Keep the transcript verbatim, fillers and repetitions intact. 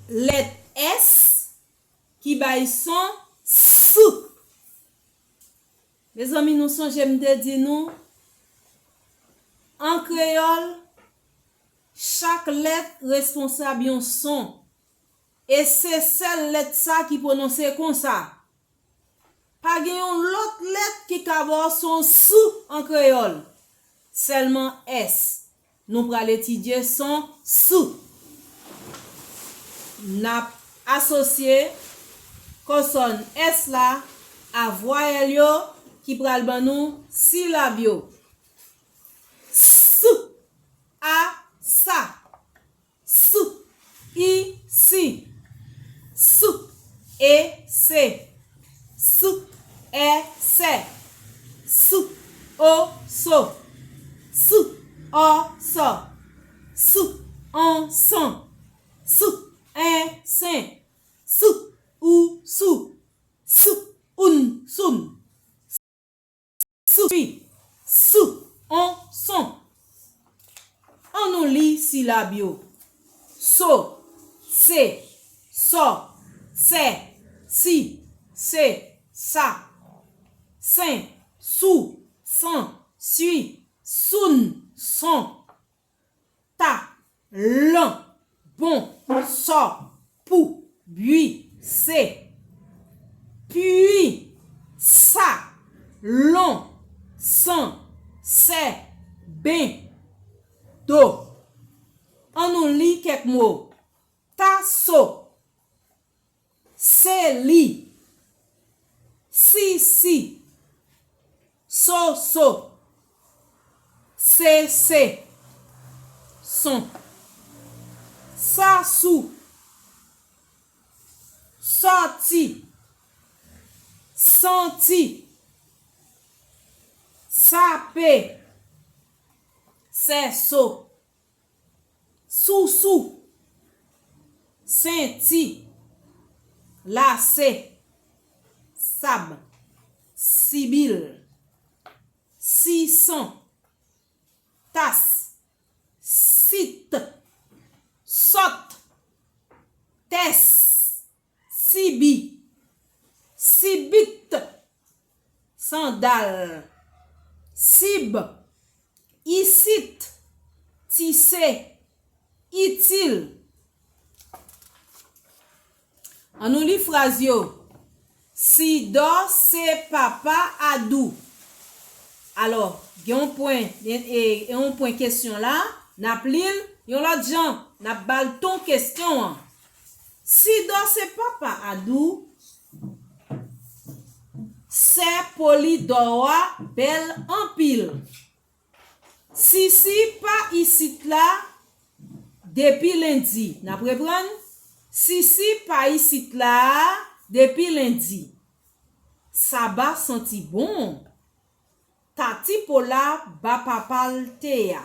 Lèt S ki bay son S. Mezanmi, nou sonje m te di nou, an kreyòl, chak lèt responsab yon son. E se sèl lèt sa ki pwononse konsa. Pa gen yon lòt lèt ki ka ba w son S an kreyòl. Sèlman S. Nou pral etidye son S. N ap asosye konsòn S la a vwayèl yo ki pral ban nou silab yo. S, a, sa. S, i, si. S, e, se. S, è, sè. S, o, so. S, ò, sò. S, on, son. S, en, sen. S, ou, sou. S, oun, soun. S, wi. S, on, son. An nou li silab yo. So, se, sò, sè, si, se, sa, sen, sou, san, si, soun, son. Ta, lan, bon, sò, pou, bwi, se, pwi, sa, lon, san, sè, ben, do. An nou li kèk mo. Taso. Se li. Si, si. So, so. Se, se. Son. Sa, sou. Sòti. Santi. Sape. Sèso. Sousou. Senti. Lase. Sab. Sibil. Sison. Tas. Sit. Sòt. Tès. Sibi. Sibit. Sandal. Sib. Isit. Tise. Itil. An nou li fraz yo. Sidò se papa Adou. Alò, gen yon pwen, e, e, yon pwen kesyon la, n ap li l yon lòt jan, n ap ba l ton kesyon an. Sidò se papa Adou. Sè Polidò a bèl anpil. Sisi pa isit la depi lendi. N ap reprann. Sisi pa isit la depi lendi. Saba santi bon. Tati Pola ba papa l te a.